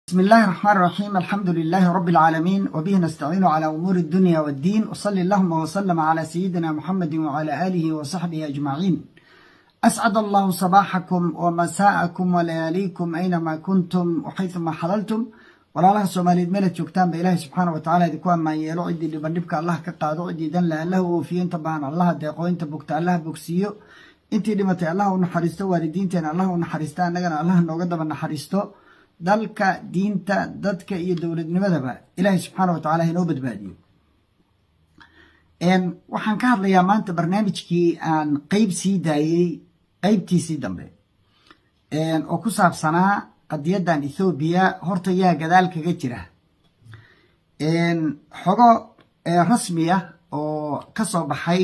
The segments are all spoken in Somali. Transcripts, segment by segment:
بسم الله الرحمن الرحيم، الحمد لله رب العالمين، وبه نستعين على أمور الدنيا والدين، وصلى اللهم وسلم على سيدنا محمد وعلى آله وصحبه أجمعين. أسعد الله صباحكم ومساءكم ولياليكم أينما كنتم وحيثما حللتم. Walaalaha Soomaaliyeed meelaad joogtaan ba, Ilaahay subxaana wa tacala idinku ammaan yeelo. Ciddii dhiban dhibka Allah ka qaado, ciddii dan leh Allah u oofiyo, inta baahan Allaha deeqo, inta bogta Allaha bogsiiyo, intii dhimatay Allah u naxariisto, waalidiinteena Allah u naxariista, annagana Allah nooga daba naxariisto. Dalka, diinta, dadka iyo dowladnimadaba Ilaahay subxaana wa tacala inoo badbaadiyo. Waxaan ka hadlayaa maanta barnaamijkii aan qeyb sii daayey, qeybtiisii dambe oo ku saabsanaa qadiyaddan Ethoobiya. Horta yaa gadaal kaga jira? Xogo rasmiya oo ka soo baxay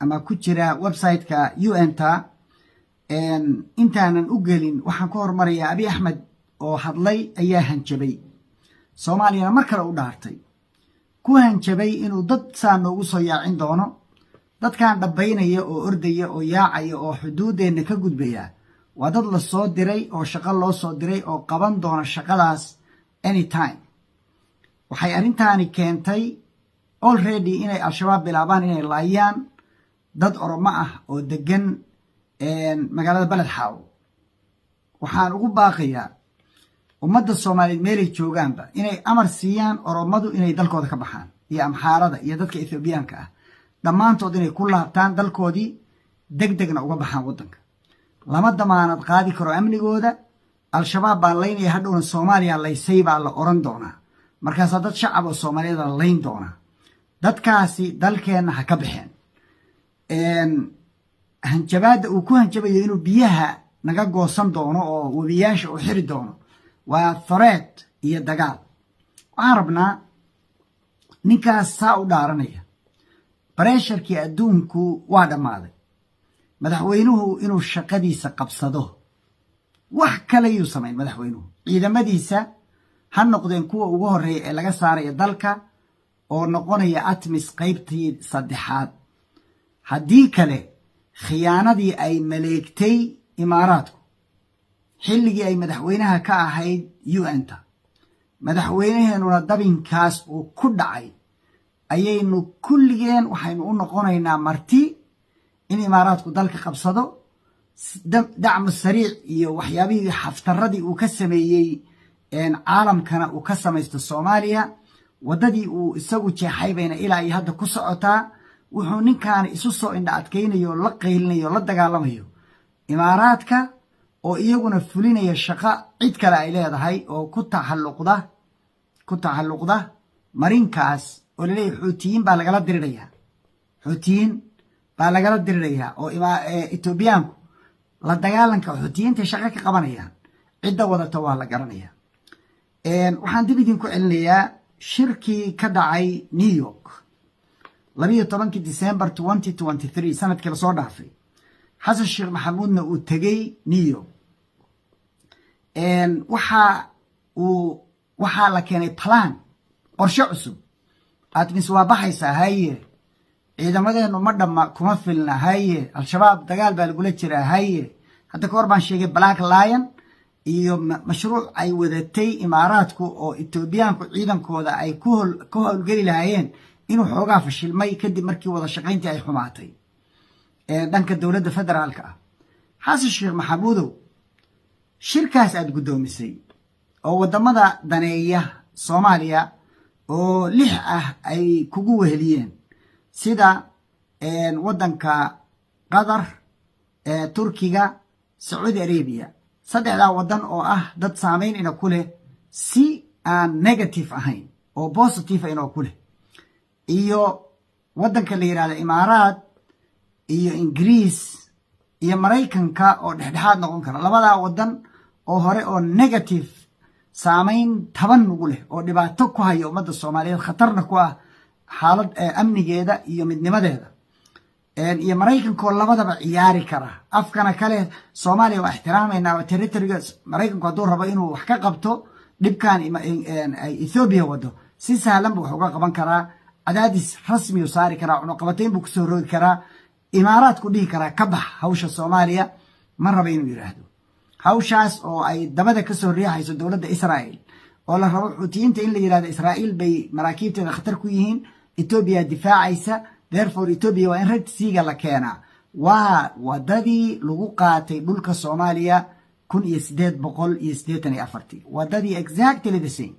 ama ku jira website-ka UN-ta intaanan u gelin, waxaan ku hormarayaa Abiy Axmed oo hadlay ayaa hanjabay, Soomaaliyana mar kale u dhaartay, ku hanjabay inuu dad saa noogu soo yaacin doono. Dadkan dhabbaynaya oo ordaya oo yaacaya oo xuduuddeenna ka gudbaya waa dad la soo diray oo shaqo loo soo diray oo qaban doona shaqadaas anytime. Waxay arrintaani keentay already inay Al-Shabaab bilaabaan inay laayaan dad Oromo ah oo degan magaalada Beled Xaawo. Waxaan ugu baaqayaa ummadda Soomaaliyeed meelay joogaanba inay amar siiyaan Oromadu inay dalkooda ka baxaan, iyo Amxaarada iyo dadka Ethoobiyaanka ah dhammaantood inay ku laabtaan dalkoodii, deg degna uga baxaan waddanka. Lama damaanad qaadi karo amnigooda. Al-Shabaab baa laynaya, hadhowna Soomaaliya laysay baa la oran doonaa, markaasaa dad shacab oo Soomaaliyeed la layn doonaa. Dadkaasi dalkeenna ha ka baxeen. Hanjabaadda uu ku hanjabayo inuu biyaha naga goosan doono oo webiyaasha uu xiri doono waa threat iyo dagaal. Waxaan rabnaa ninkaas saa u dhaaranaya, pressure-kii adduunku waa dhammaaday, madaxweynuhu inuu shaqadiisa qabsado. Wax kale yuu samayn madaxweynuhu, ciidamadiisa ha noqdeen kuwa ugu horreeya ee laga saaraya dalka oo noqonaya ATMIS qaybtii saddexaad. Haddii kale, khiyaanadii ay maleegtay Imaaraadku xilligii ay madaxweynaha ka ahayd UN-ta, madaxweynaheenuna dabinkaas uu ku dhacay, ayaynu kulligeen waxaynu u noqonaynaa marti in Imaaraadku dalka qabsado. Dacmu sariic iyo waxyaabihii xaftaradii uu ka sameeyey caalamkana uu ka samaysto Soomaaliya. Waddadii uu isagu jeexay bayna ilaa iyo hadda ku socotaa. Wuxuu ninkaani isu soo indha adkaynayo, la qaylinayo, la dagaalamayo Imaaraadka oo iyaguna fulinaya shaqo cid kale ay leedahay oo ku taxalluqda marinkaas oo laleeyahay Xuutiyiin baa lagala dirirayaa, Xuutiyiin baa lagala dirirayaa, oo Etoobiyaanku la dagaalanka Xuutiyiintay shaqo ka qabanayaan. Cidda wadata waa la garanayaa. Waxaan dib idinku celinayaa shirkii ka dhacay New York 12-kii December 2023, sanadkii lasoo dhaafay. Xasan Sheekh Maxamuudna uu tegey New York. Waxaa la keenay plan, qorshe cusub. ATMIS waa baxaysaa, haye. Ciidamadeennu ma dhamma, kuma filna, haye. Al-Shabaab dagaal baa lagula jiraa, haye. Hadda ka hor baan sheegay Black Lion iyo mashruuc ay wadatay Imaaraadku oo Etoobiyaanku ciidankooda ay ku howlgeli lahaayeen inuu xoogaa fashilmay kadib markii wada shaqayntii ay xumaatay dhanka dowladda federaalka ah. Xasan Sheekh Maxamuudow, shirkaas aad guddoomisay oo waddamada daneeya Soomaaliya oo lix ah ay kugu weheliyeen, sida waddanka Qatar, Turkiga, Sacuudi Arabia, saddexdaa waddan oo ah dad saamayn ina ku leh si aan negative ahayn oo positive inoo ku leh, iyo waddanka la yidhahda Imaaraad iyo Ingiriis iyo Maraykanka oo dhexdhexaad noqon kara, labadaa waddan oo hore oo negative saamayn taban ugu leh oo dhibaato ku haya ummadda Soomaaliyeed, khatarna ku ah xaalad amnigeeda iyo midnimadeeda, iyo Maraykankoo labadaba ciyaari kara, afkana kale Soomaaliya waa ixtiraamaynaa territory-ga. Maraykanku hadduu rabo inuu wax ka qabto dhibkan ay Ethoobiya wado, si sahlan buu wax uga qaban karaa, cadaadis rasmiyu saari karaa, cunuqabatayn buu kusoo rogi karaa, Imaaraadku dhihi karaa ka bax hawsha Soomaaliya. Ma raba inuu yidhaahdo. Hawshaas oo ay dabada kasoo riixayso dowladda Israel, oo la rabo Xuutiyiinta in la yidhahdo Israa'iil bay maraakiibteeda khatar ku yihiin, Etoobiya difaacaysa, therefore Etoobiya waa in Red Sea-ga la keenaa. Waa wadadii lagu qaatay dhulka Soomaaliya 1884-tii, wadadii exactly the same.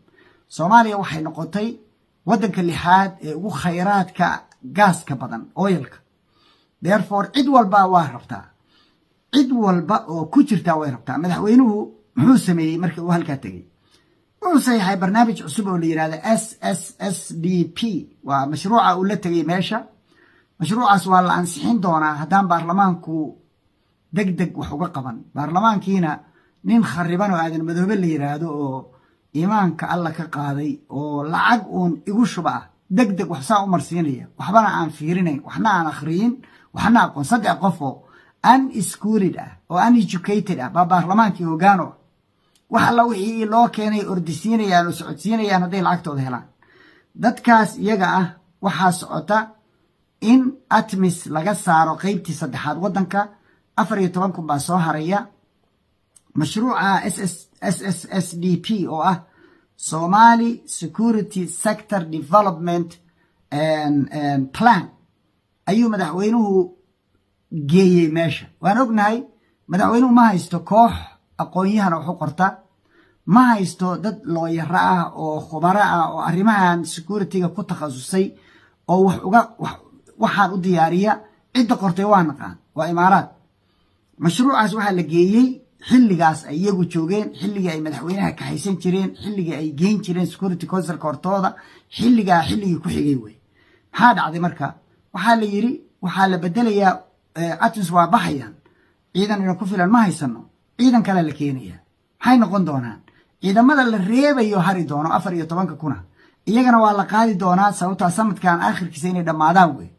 Soomaaliya waxay noqotay waddanka lixaad ee ugu khayraadka gaaska badan, oil-ka. Therefore cid walba waa rabtaa, cid walba oo ku jirtaa way rabtaa. Madaxweynuhu muxuu sameeyey markii uu halkaa tegey? Wuxuu saxiixay barnaamij cusub oo la yidhahdo SSSDP. Waa mashruuca uu la tegey meesha. Mashruucaas waa la ansixin doonaa haddaan baarlamaanku deg deg wax uga qaban. Baarlamaankiina nin khariban oo Aadan Madoobe la yidhaahdo, oo iimaanka Alla ka qaaday, oo lacag uun igu shuba ah, deg deg wax saa u marsiinaya, waxbana aan fiirinayn, waxna aan akhriyin, waxna aqoon. Saddex qof oo unschooled ah oo uneducated ah baa baarlamaankii hoggaano. Wax alla wixii loo keenay ordisiinayaan oo socodsiinayaan hadday lacagtooda helaan dadkaas iyaga ah. Waxaa socota in ATMIS laga saaro qeybtii saddexaad waddanka. 14,000 baa soo haraya. Mashruuca SSSDP oo ah Somali Security Sector Development Plan ayuu madaxweynuhu geeyey meesha. Waan ognahay, madaxweynuhu ma haysto koox aqoon-yahan wax u qorta, ma haysto dad lawyer-o ah oo khubaro ah oo arrimahan security-ga ku takhasusay oo wax uga waxaan u diyaariya. Cidda qortay waa naqaan, waa Imaaraad. Mashruucaas waxaa la geeyey xilligaas ay iyagu joogeen, xilligii ay madaxweynaha kaxaysan jireen, xilligii ay geyn jireen Security Council-ka hortooda, xilligaa xilligii ku xigay wey. Maxaa dhacday marka? Waxaa la yidhi waxaa la bedelayaa, ATMIS waa baxayaan, ciidan ina ku filan ma haysano, ciidan kale la keenaya. Maxay noqon doonaan ciidamada la reebayo, hari doono 14-ka kuna? Iyagana waa la qaadi doonaa, sababtaa sanadkan aakhirkiisa inay dhammaadaan wey.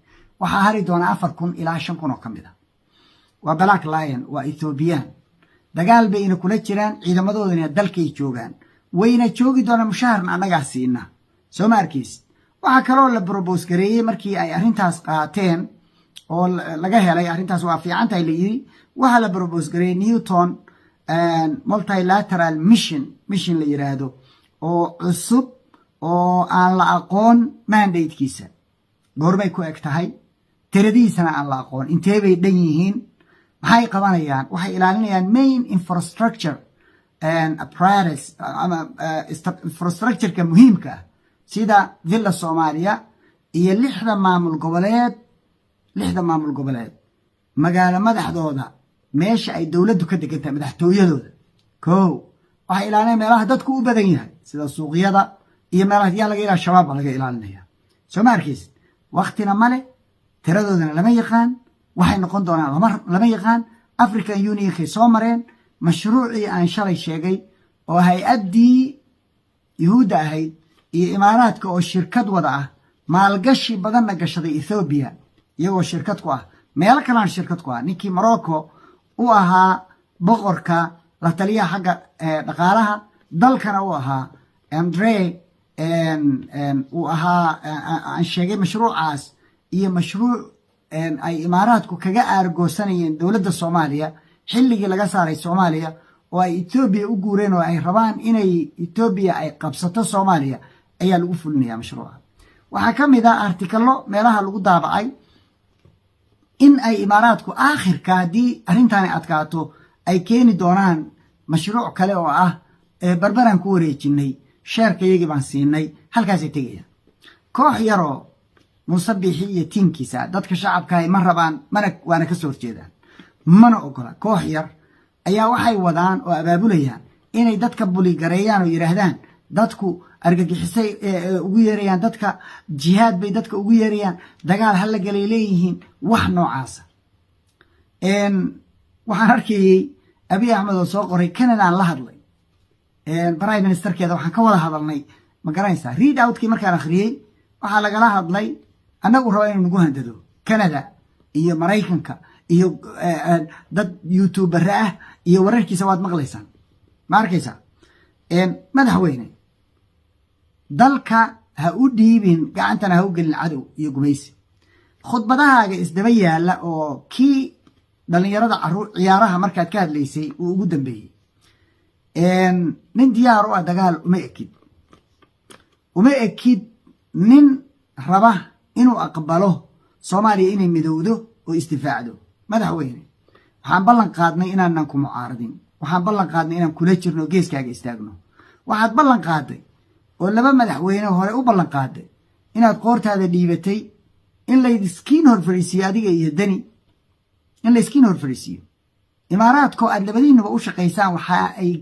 Waxaa hari doonaa 4,000 ilaa 5,000 oo ka mid a. Waa Black Lion, waa Ethoobiyan. Dagaal bayna kula jiraan, ciidamadoodana dalkay joogaan, wayna joogi doonaan, mushaharna annagaa siina. Soo ma arkaysid? Waxaa kaloo la propose gareeyey markii ay arrintaas qaateen oo laga helay arrintaas waa fiican tahay la yiri, waxaa la propose gareeyey Newton Multilateral Mission la yiraahdo oo cusub oo aan la aqoon mandate-kiisa goormay ku eg tahay, tiradiisana aan la aqoon, intee bay dhan yihiin, maxay qabanayaan. Waxay ilaalinayaan main infrastructure apparatus ama infrastructure-ka muhiimka ah, sida Villa Soomaaliya iyo lixda maamul goboleed, lixda maamul goboleed magaalo madaxdooda, meesha ay dowladdu ka degan tahay, madaxtooyadooda. Ko waxay ilaalinaya meelaha dadku u badan yahay, sida suuqyada iyo meelaha yaa laga ilaal Shabaab baa laga ilaalinaya. Soo ma arkaysid? Waktina male, tiradoodana lama yaqaan, waxay noqon doonaan lama yaqaan. African Union-kay soo mareen mashruucii aan shalay sheegay oo hay-addii Yuhuudda ahayd iyo Imaaraadka oo shirkad wada ah, maalgashi badanna gashaday Ethoobiya, iyagoo shirkad ku ah, meelo kalena shirkad ku ah. Ninkii Morocco u ahaa boqorka la taliyaha xagga dhaqaalaha dalkana u ahaa, Andre uu ahaa, aan sheegay mashruucaas iyo mashruuc ay Imaaraadku kaga aargoosanayeen dowladda Soomaaliya xilligii laga saaray Soomaaliya oo ay Etoobiya u guureen, oo ay rabaan inay Etoobiya ay qabsato Soomaaliya, ayaa lagu fulinaya mashruuca. Waxaa ka mid ah article-o meelaha lagu daabacay in ay Imaaraadku aakhirka, haddii arrintaani adkaato, ay keeni doonaan mashruuc kale oo ah Berberaan ku wareejinay, share-kayagii baan siinay, halkaasay tegayaan. Koox yaroo Muuse Biixi iyo tiimkiisa, dadka shacabkahay ma rabaan, mana waana ka soo horjeedaan, mana ogola. Koox yar ayaa waxay wadaan oo abaabulayaan inay dadka bully-gareeyaan oo yidhaahdaan dadku argagixisay ugu yeerayaan, dadka jihaad bay dadka ugu yeerayaan, dagaal hala galay leeyihiin, wax noocaasa. Waxaan arkayey Abiy Axmed oo soo qoray, Canadaan la hadlay prime minister-keeda, waxaan ka wada hadalnay, ma garanaysaa? Read out-kii markaan akhriyey, waxaa lagala hadlay annagu raba inuu nagu handado Canada iyo Maraykanka iyo dad YouTuber ah iyo wararkiisa waad maqlaysaan. Ma arkaysaa? Madaxweyne, dalka ha u dhiibin, gacantana ha u gelin cadow iyo gumaysi. Khudbadahaaga isdaba yaalla oo kii dhallinyarada caruur ciyaaraha markaad ka hadlaysay uu ugu dambeeyey. Nin diyaar u ah dagaal uma ekid, uma ekid nin raba inuu aqbalo Soomaaliya inay midowdo oo isdifaacdo. Madaxweyne, waxaan ballan qaadnay inaanan ku mucaaradin. Waxaan ballan qaadnay inaan kula jirno, geeskaaga istaagno. Waxaad ballan qaaday oo laba madaxweyne hore u ballan qaaday inaad qoortaada dhiibatay in layskiin hor fadhiisiiyo adiga iyo Deni, in layskiin hor fadhiisiiyo. Imaaraadkoo aad labadiinuba u shaqaysaan waxa ay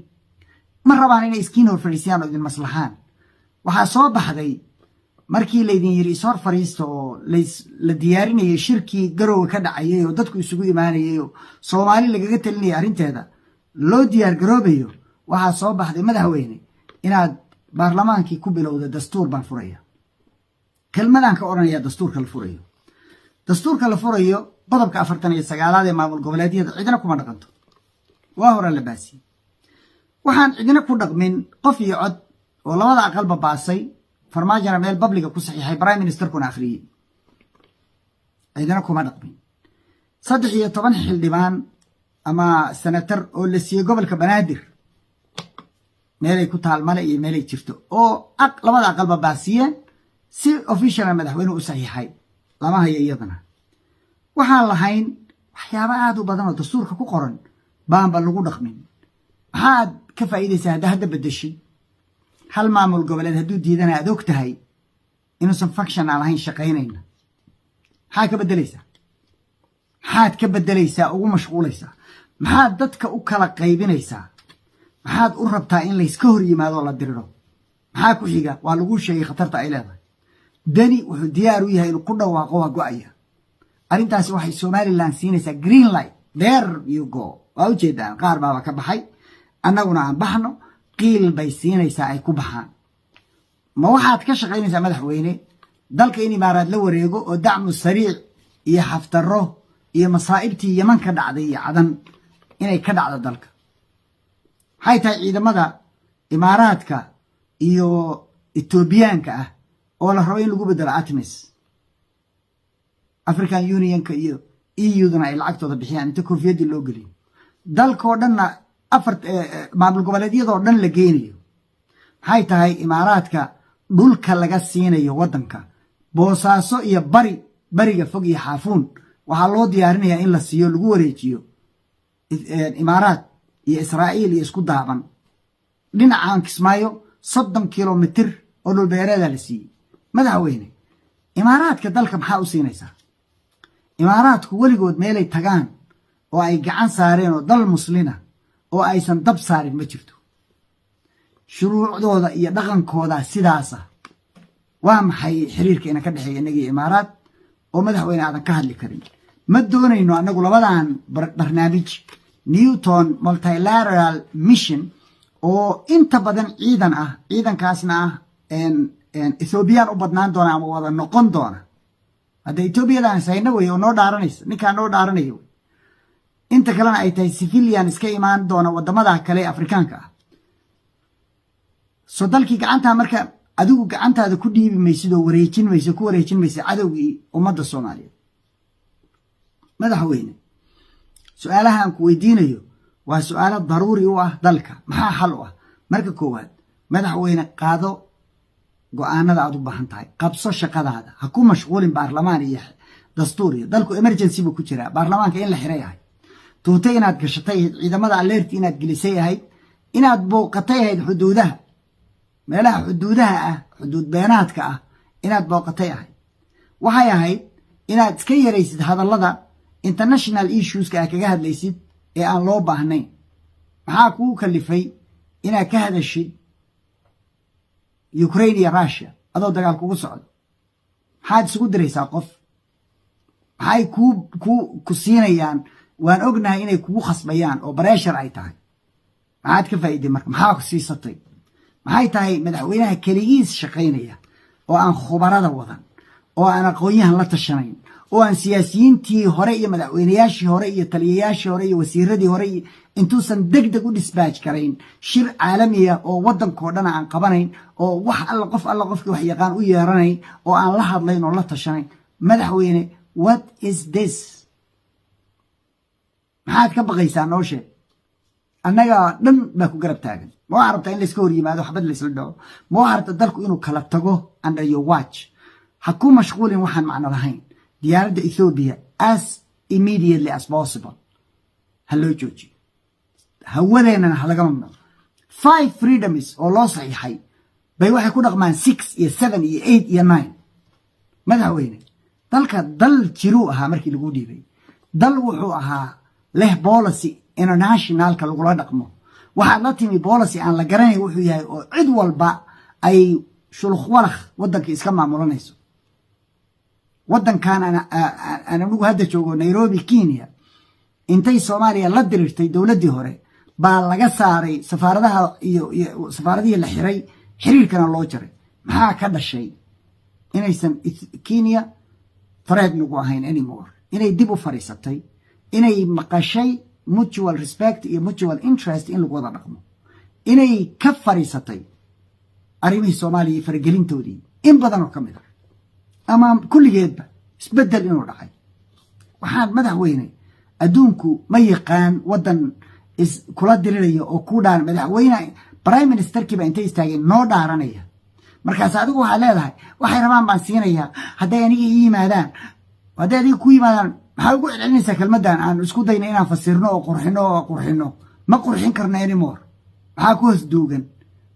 ma rabaan inay iskiin hor fadhiisiyaan oo idin maslaxaan. Waxaa soo baxday markii laydin yidhi ishor fadhiista oo la diyaarinayay shirkii Garoowe ka dhacayay oo dadku isugu imaanayay oo Soomaali lagaga talinayay arrinteeda loo diyaar garoobayo, waxaa soo baxday, madaxweyne, inaad baarlamaankii ku bilowda "dastuur baan furaya". Kelmadaan ka odhanaya dastuurka la furayo, dastuurka la furayo, qodobka 49aad ee maamul goboleedyada cidna kuma dhaqanto, waa horaa la baasiyey. Waxaan cidina ku dhaqmin qof iyo cod oo labada aqalba baasay, Farmaajona meel public-ga ku saxiixay, prime ministerkuna akhriyey, cidina kuma dhaqmin. 13 xildhibaan ama senator oo la siiyey gobolka Banaadir, meelay ku taal male iyo meelay jirto, oo labada aqalba baasiyeen, si official-a madaxweynuhu u saxiixay, lama hayo iyadana. Waxaan lahayn waxyaaba aad u badan oo dastuurka ku qoran baanba lagu dhaqmin. Maxaad ka faa'iidaysaa hadda hadda bedeshid? Hal maamul goboleed hadduu diidana, aad og tahay inuusan functional ahayn, shaqaynayna, maxaad ka beddelaysaa? Maxaad ka beddelaysaa, ugu mashquulaysaa? Maxaad dadka u kala qaybinaysaa? Maxaad u rabtaa in layska hor yimaado oo la diriro? Maxaa ku xiga? Waa laguu sheegay khatarta ay leedahay. Deni wuxuu diyaar u yahay inuu ku dhawaaqo "waa go'aya". Arrintaasi waxay Somaliland siinaysaa green light. There you go. Waa ujeedaan, qaar baaba ka baxay, annaguna aan baxno. Qiil bay siinaysaa ay ku baxaan. Ma waxaad ka shaqaynaysaa, madaxweyne, dalka in Imaaraad la wareego oo Dacmu Sariic iyo Xaftaro iyo masaa'ibtii Yeman ka dhacday iyo Cadan inay ka dhacdo dalka? Maxay tahay ciidamada Imaaraadka iyo Etoobiyaanka ah oo la rabo in lagu bedelo ATMIS, African Unionka iyo EU-duna ay lacagtooda bixiyaan, inta koofiyadii loo geliyo, dalkoo dhanna afar maamul goboleedyadoo dhan la geynayo? Maxay tahay Imaaraadka dhulka laga siinayo waddanka Boosaaso iyo bari, bariga fog iyo Xaafuun? Waxaa loo diyaarinayaa in la siiyo, lagu wareejiyo Imaaraad iyo Israa'iil iyo isku daaban. Dhinacan Kismaayo 30 kilomitir oo dhulbeereeda la siiyey. Madaxweyne, Imaaraadka dalka maxaa u siinaysaa? Imaaraadku weligood meelay tagaan oo ay gacan saareen oo dal muslina oo aysan dab saarin ma jirto. Shuruucdooda iyo dhaqankooda sidaasa. Waa maxay xiriirka ina ka dhexeeya innagii Imaaraad oo, madaxweyne, aadan ka hadli karin? Ma doonayno annagu labadan barnaamij, Newton multilateral mission oo inta badan ciidan ah, ciidankaasna ah Ethoobiyan u badnaan doona ama wada noqon doona. Hadda Etoobiyadaan sayna wey oo noo dhaaranaysa, ninkaa noo dhaaranaya wey, inta kalena ay tahay civilian iska imaan doona waddamada kale ee Afrikaanka ah. So dalkii gacantaa marka adigu gacantaada ku dhiibi maysid oo wareejin maysid, ku wareejin maysid cadowgii ummadda Soomaaliyeed. Madaxweyne, su-aalaha aan ku weydiinayo waa su-aalo daruuri u ah dalka. Maxaa xal u ah? Marka koowaad, madaxweyne, qaado go-aanada aad u baahan tahay, qabso shaqadaada, ha ku mashquulin baarlamaan iyo dastuur. Iyo dalku emergency buu ku jiraa. Baarlamaanka in la xiray ahayd, tuute inaad gashatay ahayd, ciidamada alert-i inaad gelisay ahayd, inaad booqatay ahayd xuduudaha, meelaha xuduudaha ah, xuduud beenaadka ah inaad booqatay ahayd. Waxay ahayd inaad iska yaraysid hadallada international issueska aad kaga hadlaysid ee aan loo baahnayn. Maxaa kuu kalifay inaad ka hadashid Ukraine iyo Russia adoo dagaal kugu socdo? Maxaad isugu diraysaa qof? Maxay ku siinayaan? Waan ognahay inay kugu khasbayaan oo pressure ay tahay. Maxaad ka faa'iiday marka? Maxaa ku siisatay? Maxay tahay madaxweynaha keligiis shaqaynaya oo aan khubarada wadan, oo aan aqoon-yahan la tashanayn, oo aan siyaasiyiintii hore iyo madaxweynayaashii hore iyo taliyayaashii hore iyo wasiiradii hore iyo intuusan deg deg u dispatch karayn, shir caalamiya oo waddankao dhan aan qabanayn, oo wax alla qof alla qofkii wax yaqaan u yeeranayn, oo aan la hadlayn oo la tashanayn? Madaxweyne, what is this? Maxaad ka baqaysaa? Noo sheeg. Annagaa dhan baa ku garab taagan. Ma waxaa rabtaa in layska hor yimaado, xabad laysla dhaco? Ma waxaa rabtaa dalku inuu kala tago under your watch? Ha ku mashquulin waxaan macno lahayn. Diyaaradda Ethiopia as immediately as possible ha loo joojiyo, hawadeennana ha laga mamnuuco. Five freedoms oo loo saxiixay bay waxay ku dhaqmaan six iyo seven iyo eight iyo nine. Madaxweyne, dalka dal jiruu ahaa markii lagu dhiibay. Dal wuxuu ahaa leh policy internationalka lagula dhaqmo. Waxaad la timi policy aan la garanayn wuxuu yahay, oo cid walba ay shulukh walakh waddanka iska maamulanayso. Waddankan aan anigu hadda joogo, Nairobi, Kenya, intay Soomaaliya la diriirtay dowladdii hore baa laga saaray safaaradaha iyo safaaradihii la xiray, xiriirkana loo jaray. Maxaa ka dhashay? Inaysan Kenya threat nagu ahayn anymore, inay dib u fadhiisatay, inay maqashay mutual respect iyo mutual interest in lagu wada dhaqmo, inay ka fadhiisatay arrimihii Soomaaliya iyo faragelintoodii in badan oo ka mid ah ama kulligeedba, isbeddel inuu dhacay. Waxaan, madaxweyne, adduunku ma yaqaan waddan kula diriraya oo ku dhaan. Madaxweyne, prime ministerkiiba intay istaageen noo dhaaranaya. Markaas adigu waxaad leedahay, "Waxay rabaan baan siinayaa hadday aniga ii yimaadaan." Hadday adiga ku yimaadaan, maxaa ugu celcelinaysaa kelmaddan aan isku dayna inaan fasirno oo qurxino oo qurxino? Ma qurxin karno anymore. Maxaa ku hoos duugan?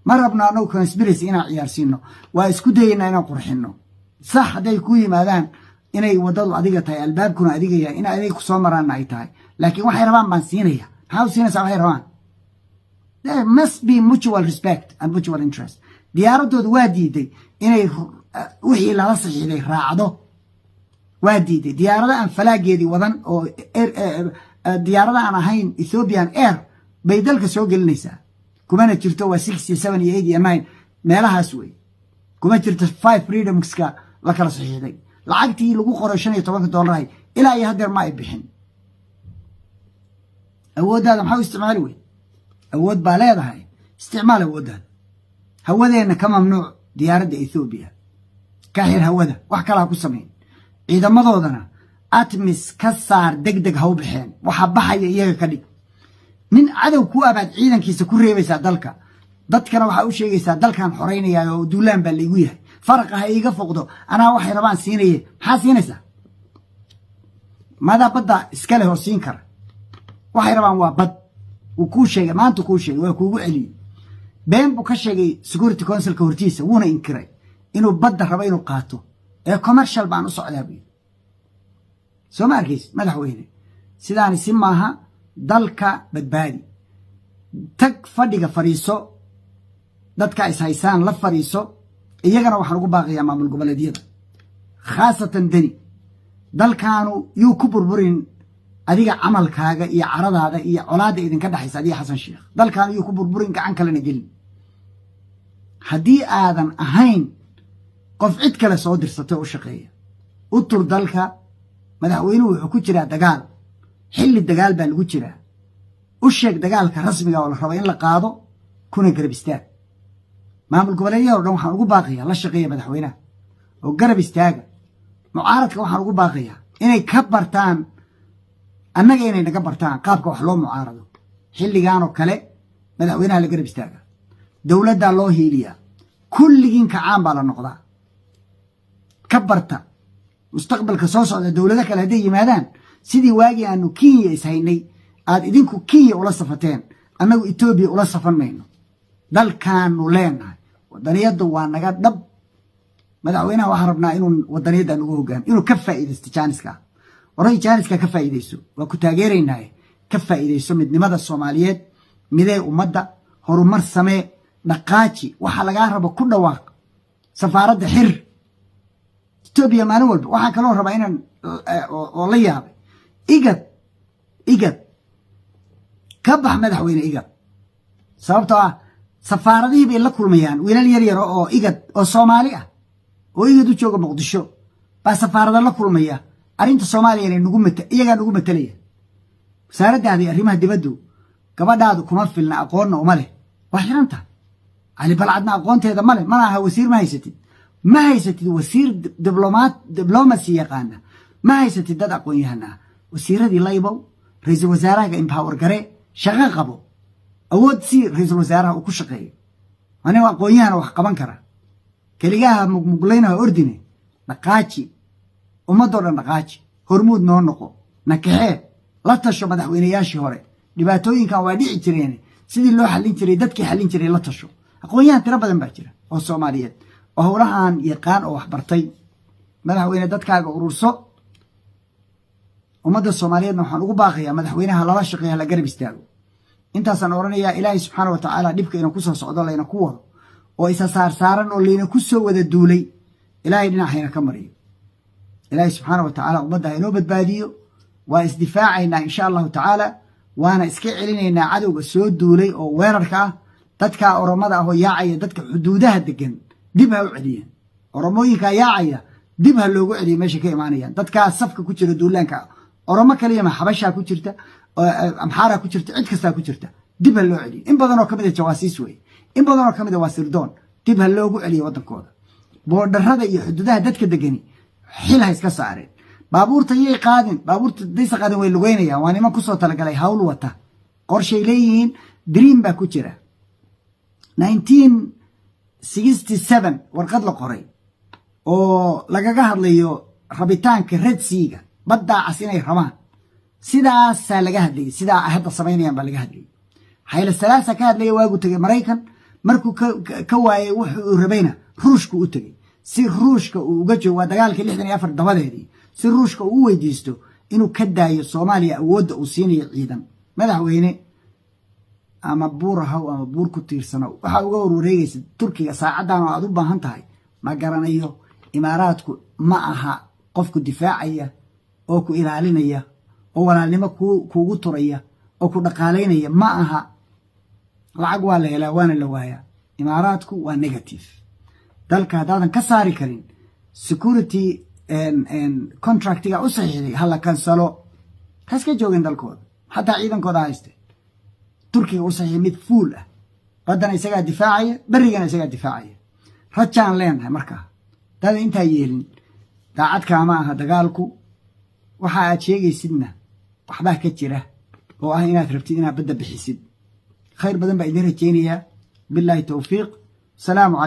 Ma rabno annagu conspiracy inaan ciyaarsiino. Waa isku dayaynaa inaan qurxino. Sax, hadday ku yimaadaan inay waddadu adiga tahay, albaabkuna adiga yahay, in adiga kusoo maraanna ay tahay. Laakiin "waxay rabaan baan siinaya", maxaa u siinaysaa waxay rabaan? There must be mutual respect and mutual interest. Diyaaradoodu waa diiday inay wixii lala saxiixday raacdo, waa diiday. Diyaarada aan falaageedii wadan oo diyaarada aan ahayn Ethiopian Air bay dalka soo gelinaysaa. Kumana jirto, waa six iyo seven iyo eight iyo nine meelahaas wey. Kuma jirto five freedomska la kala saxiixday. Lacagtii lagu qoray $15 ilaa iyo haddeer ma ay bixin. Awooddaada maxaa u isticmaali wey? Awood baa leedahay, isticmaal awooddaada. Hawadeenna ka mamnuuc diyaaradda Ethoobiya, ka xir hawada, wax kale ha ku samayn. Ciidamadoodana ATMIS ka saar, deg deg ha u baxeen. Waxa baxaya iyaga ka dhig. Nin cadow ku abaad ciidankiisa ku reebaysaa dalka. Dadkana waxaa u sheegaysaa, "Dalkan xoraynaya oo duulaan baa laigu yahay, faraqa ha iiga foqdo, anaa waxay rabaan siinaye." Maxaa siinaysaa? Madaa badda iska leh oo siin kara? Waxay rabaan waa bad. Wuu kuu sheegay maanta, kuu sheegay, waa kuugu celiyey. Been buu ka sheegay Security Councilka hortiisa, wuuna inkiray inuu badda rabo inuu qaato ee "commercial baan u socdaa" buu yidhi. Soo ma arkays? Madaxweyne, sidaani si maaha. Dalka badbaadi. Tag fadhiga, fadhiiso, dadka is haysaan la fadhiiso. Iyagana waxaan ugu baaqayaa maamul goboleedyada, khaasatan Deni, dalkaanu yuu ku burburin adiga camalkaaga iyo caradaada iyo colaadda idinka dhexaysa adiga Xasan Sheekh. Dalkaanu yuu ku burburin, gacan kalena gelin. Haddii aadan ahayn qof cid kale soo dirsatay u shaqeeya, u tur dalka. Madaxweynuhu wuxuu ku jiraa dagaal, xilli dagaal baa lagu jiraa. U sheeg dagaalka rasmiga oo la rabo in la qaado, kuna garab istaag. Maamul goboleedyada o dhan waxaan ugu baaqayaa, la shaqeeya madaxweynaha oo garab istaaga. Mucaaradka waxaan ugu baaqayaa inay ka bartaan annaga, inay naga bartaan qaabka wax loo mucaarado. Xilligan oo kale madaxweynaha la garab istaaga, dowladdaa loo hiiliyaa, kulligiin kacaan baa la noqdaa. Ka barta mustaqbalka soo socda dowlado kale hadday yimaadaan, sidii waagii aanu Kenya ishaynay aad idinku Kenya ula safateen, annagu Etoobiya ula safan mayno. Dalkaanu leenahay, wadaniyadda waa naga dhab. Madaxweynaha waxaan rabnaa inuu wadaniyadda nagu hogaamo, inuu ka faa'iidaysto jaaniska. Oray, jaaniska ka faa'iidayso, waa ku taageeraynaaye. Ka faa'iidayso midnimada Soomaaliyeed, midee ummadda, horumar samee, dhaqaaji waxa lagaa rabo, ku dhawaaq, safaaradda xir Etoobiya maalin walba. Waxaan kaloo rabaa inaan oo la yaabay IGAD. IGAD ka bax, madaxweyne, IGAD, sababtoo ah safaaradihii bay la kulmayaan. Wiilal yar yar oo IGAD oo Soomaali ah oo IGAD u jooga Muqdisho baa safaarada la kulmaya. Arrinta Soomaaliyana nagu mat iyagaa nagu matelaya. Wasaaraddaadii arrimaha dibaddu gabadhaadu kuma filna, aqoonna uma leh, waa xiranta. Cali Balcadna aqoonteeda ma leh, mana aha wasiir. Ma haysatid, ma haysatid wasiir diblomaat, diblomacy yaqaana ma haysatid, dad aqoon-yahan ah. Wasiiradii laybow, ra-iisul wasaarahaga empower garee, shaqo qabo. Awood si ra-iisul wasaaraha uu ku shaqeeyo. Anigo aqoon-yahana wax qaban kara. Keligaha mugmuglaynaha ordine, dhaqaaji ummaddoo dhan, dhaqaaji, hormuud noo noqo, nakaxee, la tasho madaxweynayaashii hore. Dhibaatooyinkan waa dhici jireen, sidii loo xallin jiray, dadkii xallin jiray la tasho. Aqoon-yahan tiro badan baa jira oo Soomaaliyeed oo howlahan yaqaan oo waxbartay. Madaxweyne, dadkaaga ururso. Ummadda Soomaaliyeedna waxaan ugu baaqayaa madaxweynaha lala shaqeeya, la garab istaago. Intaasaan odhanayaa. Ilaahay subxaana wa tacaala dhibka ina ku soo socdo, layna ku wado oo isa saarsaaran oo layna ku soo wada duulay, Ilaahay dhinac hayna ka mariyo. Ilaahay subxaana wa tacaala ummadda ha inoo badbaadiyo. Waa isdifaacaynaa, insha Allahu tacaala, waana iska celinaynaa cadowga soo duulay oo weerarka ah. Dadka Oromada ah oo yaacaya, dadka xuduudaha degan dib ha u celiyeen. Oromooyinkaa yaacaya dib ha loogu celiyo meesha ka imaanayaan. Dadkaa safka ku jira duulaanka, Oromo kaliya ma, Xabashaa ku jirta, Amxaaraa ku jirta, cid kastaa ku jirta, dib ha loo celiyo. In badanoo ka mid a jawaasiis weye, in badanoo ka mid a waa sirdoon. Dib ha loogu celiyo waddankooda. Borderada iyo xuduudaha dadka degani xil ha iska saareen. Baabuurta yay qaadin, baabuurta daysa qaadin, way lugeynayaan. Waa niman kusoo talagalay, hawl wata, qorshay leeyihiin, dream baa ku jira. 1967 warqad la qoray oo lagaga hadlayo rabitaanka Red Sea-ga, baddaa cas inay rabaan, sidaasaa laga hadlayay. Sidaa hadda samaynayaan baa laga hadlayay. Xayla Salaasa ka hadlaya waagu tegay Maraykan. Markuu ka waayay wuxuu uu rabayna, Ruushku u tegey si Ruushka uu uga joogo. Waa dagaalkii 64 dabadeedii, si Ruushka uu u weydiisto inuu ka daayo Soomaaliya awoodda uu siinayo ciidan. Madaxweyne, ama buur ahaw ama buur ku tiirsanow, waxaa uga warwareegaysa Turkiga saacaddan oo aad u baahan tahay ma garanayo. Imaaraadku ma aha qofku difaacaya oo ku ilaalinaya oo walaalnimo kuugu turaya oo ku dhaqaalaynaya ma aha. Lacag waa la helaa, waana la waayaa. Imaaraadku waa negative. Dalka haddaadan ka saari karin, security contractiga u saxiixday hala cancelo, ha iska joogeen dalkooda, xataa ciidankooda hayste. Turkiga u saxiixay mid fuul ah, baddana isagaa difaacaya, berrigana isagaa difaacaya. Rajaan leenahay markaa. Haddaadan intaa yeelin, daacad kaama aha dagaalku. Waxa aad sheegaysidna waxbaa ka jira oo ah inaad rabtid inaad badda bixisid. Khayr badan baa idiin rajaynayaa. Bilaahi towfiiq. Asalaamu calaykum.